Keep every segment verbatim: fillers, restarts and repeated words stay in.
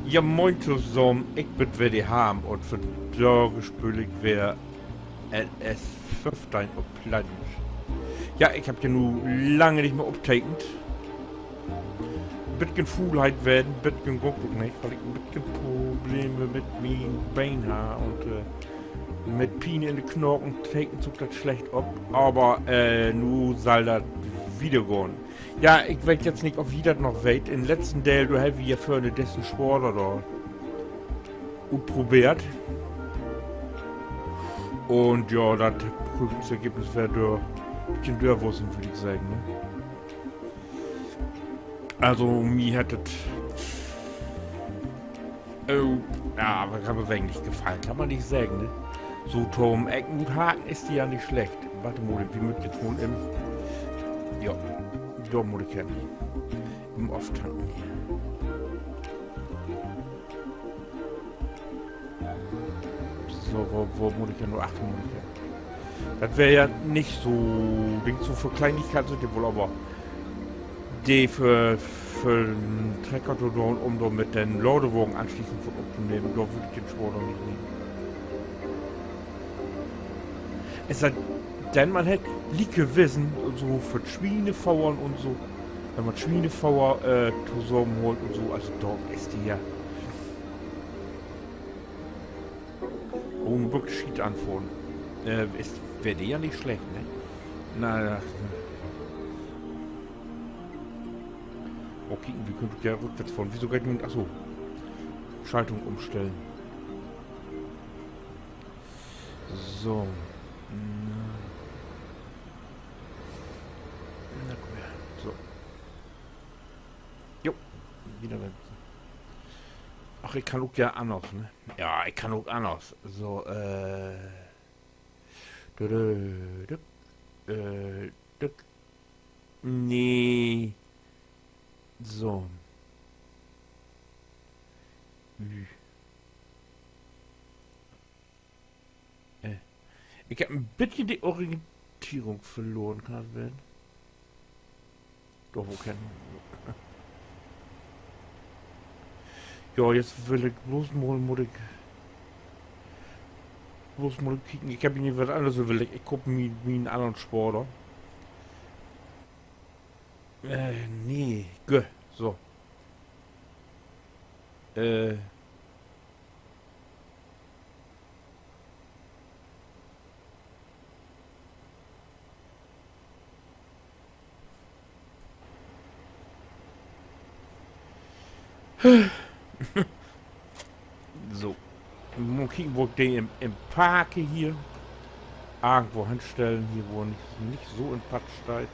Ja, moin tosamen, ik bün weer de Harm un vandaag speel ik weer L S föffteihn op Plattdüütsch. Ja, ik hebb ja nu lange nich mehr optekent. Bitken Fuulheit ween, bitken gott ok nich, wiel ik en bitken Probleme mit mien Been harr un, äh, mit Pien in de Knaken tekent sük dat slecht op, aver, äh, nu sall dat wiedergahn. Ja, ik weet jetzt nich, of ji dat noch weet. In'n letzten Deel, dor hebbt wi ja vörne dissen Schwader dor utprobeert. Un ja, dat Prüfungsergebnis weer dor, en beten dörwussen, würr ik seggen, ne? Also, mi hett dat, oh, ja, aver kann man seggen, nich gefallen, kann man nich seggen, ne? So to'n Ecken uthaken is de ja nich slecht. Wacht mal, wi mööt nu mal in, ja, dor mutt ik hen. Even aftanken hier. So, wo, wo mutt ik hen? Dor achtern mutt ik hen. Dat weer ja nich so, denk so, för Kleinigkeiten sünd de woll, aver de för, för 'n Trecker to doon, üm dor mit den Ladewagen anschließend wat optonehmen, dor würr ik den Schwader nich nehmen. Es sei denn, man hett lieke Wissen, so för Swienefoddern un so, wenn man Swienefoddern, äh, tosamenhoolt un so, also dor is de ja. Oh, en Büx Schiet anfohren. Äh, is, weer de ja nich slecht, ne? Na, ja. Okay, wi köönt ja rückwärts fohren. Wieso geiht nu nich? Ach so. Schaltung umstellen. So. Na. Na, kumm her. So. Jo, wieder weg. Ach, ik kann ok ja anners, ne? Ja, ik kann ok anners. So, äh. Dü, dü, dü, äh, dü, nee. So. Ü. Äh, ik hebb en beten de Orienteerung verloren, kann dat ween? Doch, wo kann? Ja, jetzt will ik bloots mal, mutt ik bloots mal kieken. Ik hebb hier wat anners överleggt. Ik koop mi, mi en annern Schwader. Äh, nee, gö, so. Äh. So. Mal kieken, wo ik de in, in Parke hier irgendwo henstellen, hier, wo he nich, nich so in Patt steiht.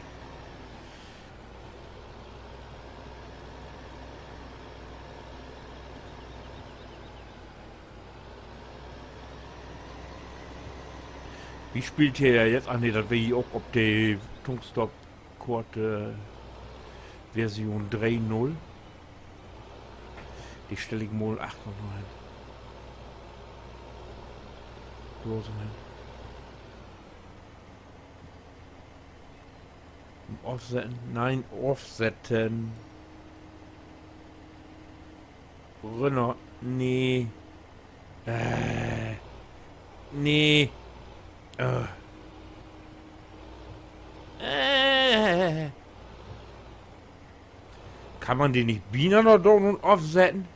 Wi speelt hier ja jetzt, ach nee, dat weer hier ok op de Tungstop-Koort, äh, Version dree null. De stell ik mal achter noch hen. Dor so hen. Offsetten. Nee, offsetten. Rünner. Nee. Äh. Nee. Äh. Äh. Kann man de nich binanner doon un offsetten?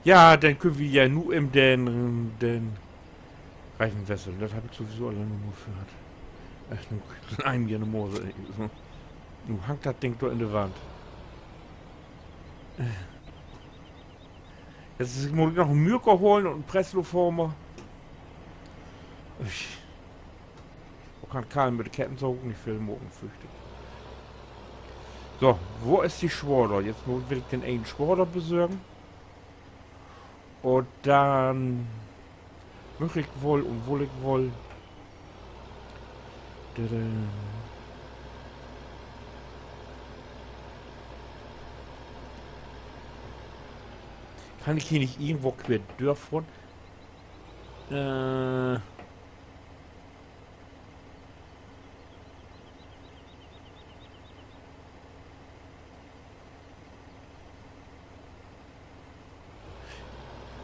Ja, denn köönt wi ja nu even den, den Reifen wesseln. Dat heff ik sowieso al lang mal vörhatt. Ach, nu, nu hangt dat Ding dor in de Wand. Jetzt mutt ik noch en Mühker holen un en Pressluftformer. Man kann Karl mit de Kettensäg nich veel maken, förcht ik. So, wo is de Schwader? Jetzt mutt ik den enen Schwader besörgen. Un denn müch ik woll un wull ik woll. Kann ik hier nich irgendwo quer dörfohren? Äh,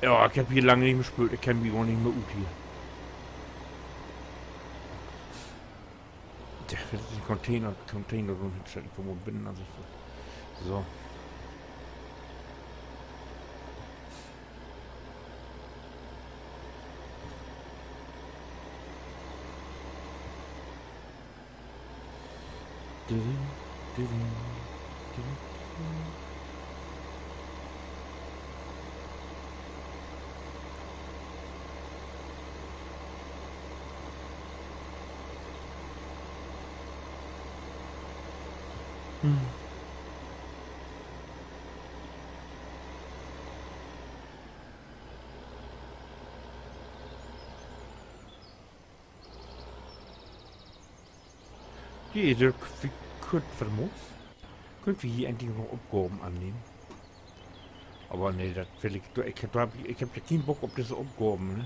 Ja, ik heff hier lang nich mehr speelt. Ik kenn mi gor nich mehr ut hier. Tja, wenn ik den Container, Container so hinstellen, wo man binnen an sich will. So. Hier, dor, wi köönt, wat mutt? Köönt wi hier endlich noch Opgaven annehmen? Aver nee, dat will ik, ik, ik heff ja keen Bock op disse Opgaven, ne?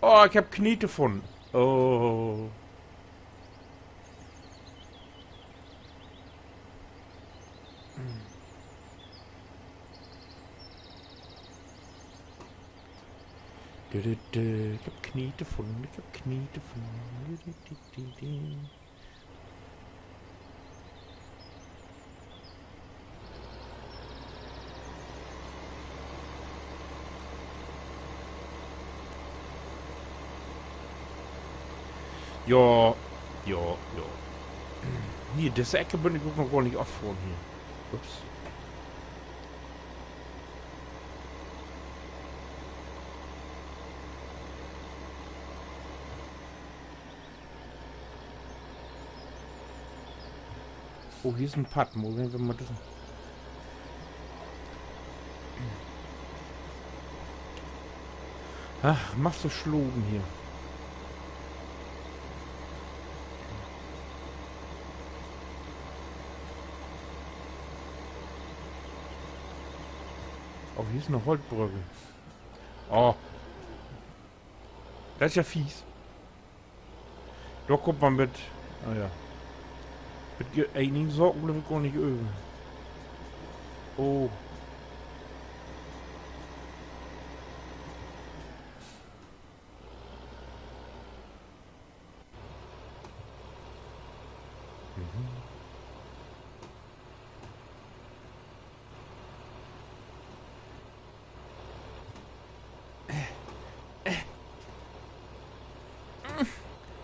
Oh, ik heff Knete funnen. Oh. Dü, dü, dü. Ik heff Knete funnen, ik heff Knete funnen. Dü, dü, dü, dü, dü. Ja, ja, ja. Hier, disse Eck bün ik ok noch gor nich affohren hier. Ups. Oh, hier is en Padd. Moment, wenn man dat. Ach, maakt so Sloden hier. Oh, hier is en Holtbrügg. Oh. Dat is ja fies. Dor kummt man mit, na ja. Mit ge-, enigen Saken bliev ik gor nich över. Oh. Mhm.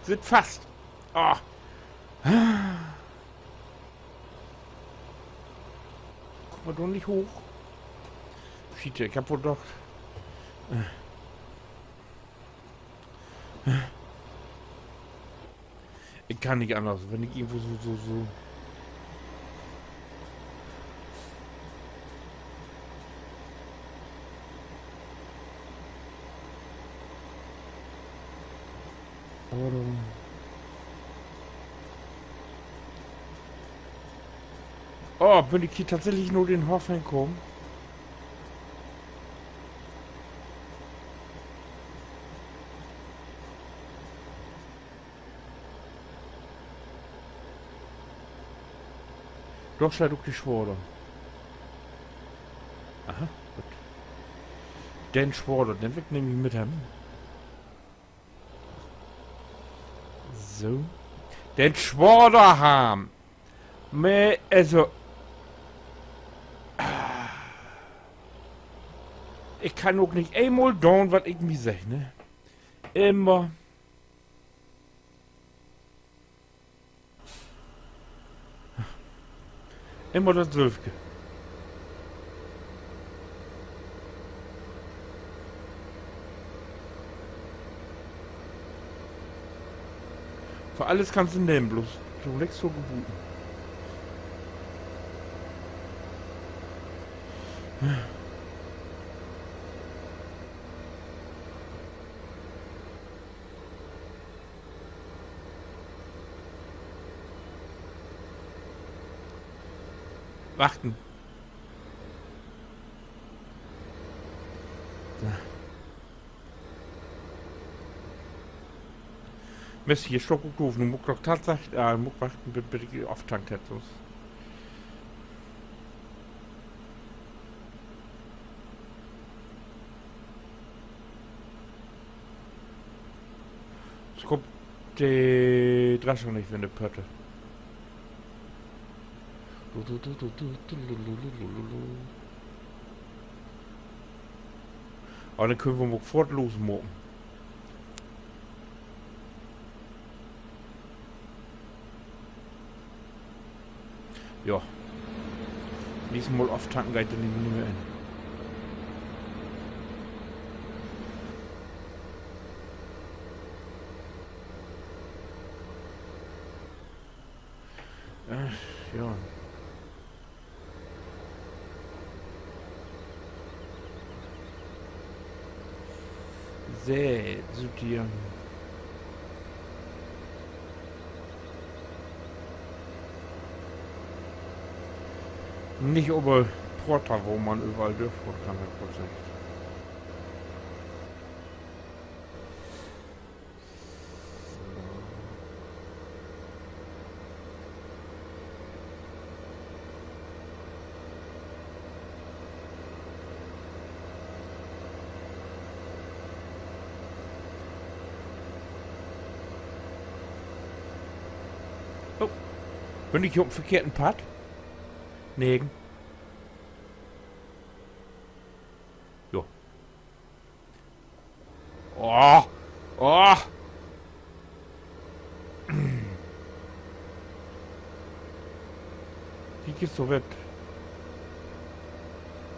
Sitt fast. Ah. Kummt man doch nich hooch. Schiet, ik heff woll doch. Ik kann nich anners, wenn ik irgendwo so, so, so. Aver, oh, bün ik hier tatsächlich na den Hoff henkamen? Dor steiht ok de Schwader. Aha, goot. Den Schwader, den will ik nämlich mit hebben. So. Den Schwader hebben. Mehr, also. Ik kann ok nich eenmal doon, wat ik mi segg, ne? Immer. Immer datsülvige. För allens kannst du nehmen, bloots so nix to gebruken. Wachten. So. Mist, hier stockt ok doof. Nu mutt ik doch tatsächlich, äh, mutt wachten, bit, bit ik aftankt hebb, sünst. Kummt de Dreschung nich in de Pötte. Aver denn köönt wi em ok foort losmaken. Ja. Nächstmal aftanken geiht denn nich mehr in. Äh, ja. So, sünd hier. Nich över Porta, wo man överall dörfohren kann, hett Gott seggt. Oh, bün ik hier op 'n verkehrten Padd? Negen. Jo. Oh, oh. Kiek, is so wat.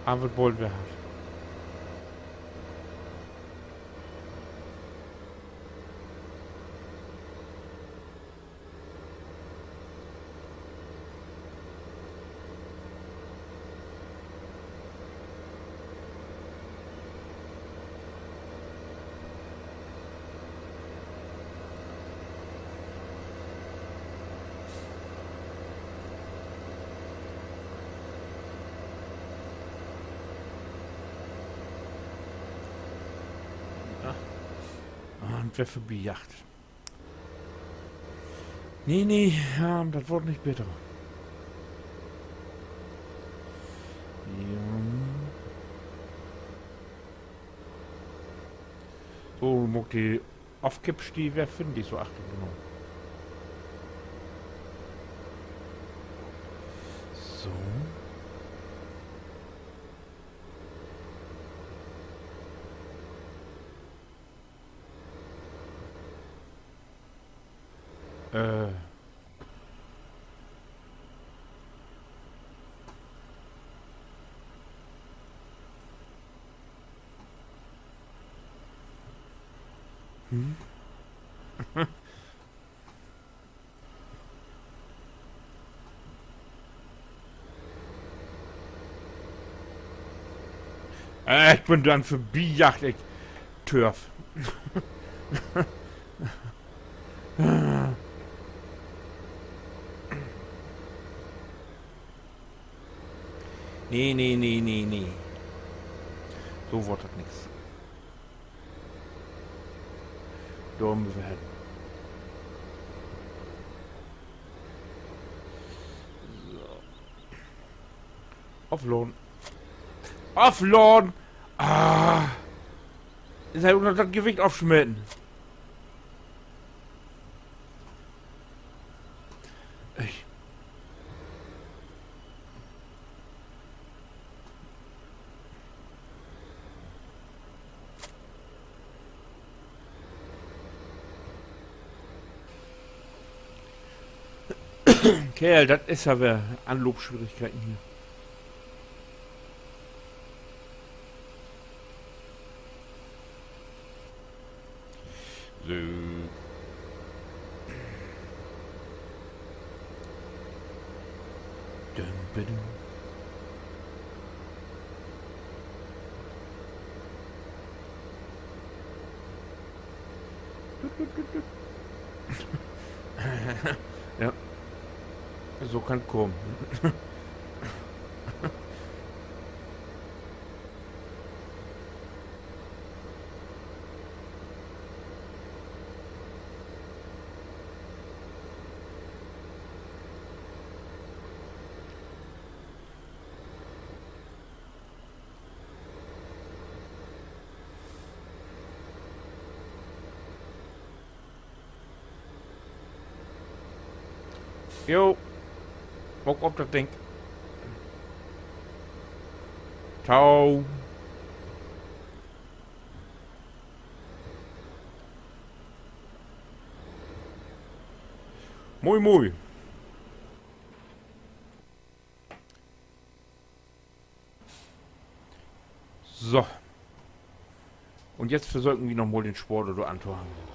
Harr wi bold weer hatt. Ah, un weer vörbijaagt. Nee, nee, ja, dat word nich beter. Ja. So, mutt ik de Afkippstee weer finnen, de is so achtern, genau. So. Äh. Hm? Äh, ik bün dor an vörbijaagt, ik Törf. Nee, nee, nee, nee, nee. So word dat nix. Dor mööt wi hen. So. Afladen. Afladen! Ah! Is he ok noch dat Gewicht afsmeten? Echt. Kerl, dat is ja weer Anloopschwierigkeiten hier. So. Düm, bidüm. Düt, düt, düt, düt. Ja. So kann kamen. Jo. Maak op dat Ding. Tau. Moi, moi. So. Un jetzt versöken wi noch mal den Spoor dor antohangen.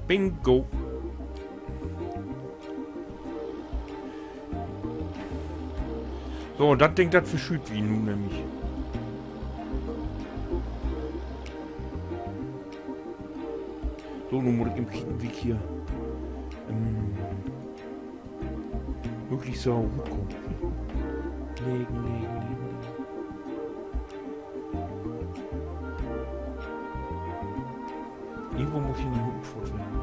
Bingo. So, dat Ding, dat verschüwt wi nu nämlich. So, nu mutt ik even kieken, wo ik hier, ähm, möglichst so rutkaam. Legen, legen, legen, legen. Irgendwo mutt hier 'ne Utfohrt ween.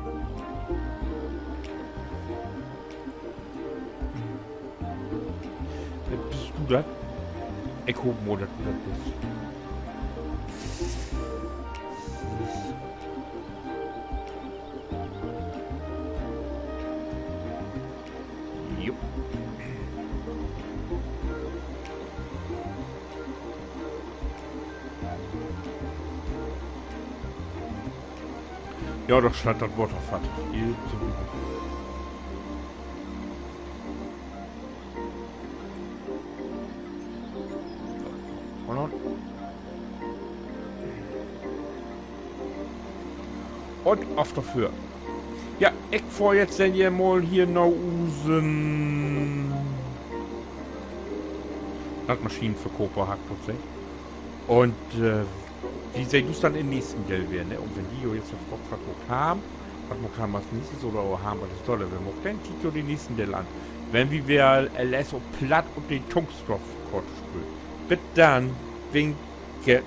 Äh, büst du dat? Ik hoop mal, dat du dat büst. Jupp. Ja, dor steiht dat Waterfatt. Hier so. Un af dorför. Ja, ik fohr jetzt denn hier mal hier na usen Landmaschinenverkoper, harr ik dat seggt. Un, äh, wi seht us denn in'n nächsten Deel weer, ne? Un wenn wi jo jetzt de Fracht verköfft harrn, wat maakt harrn as nächstes oder harrn wat is dolle, wi maakt denn, kiekt jo den nächsten Deel an. Wenn wi weer L S op Platt op de Tunxdorf-Koort spöölt. Bit denn, winke.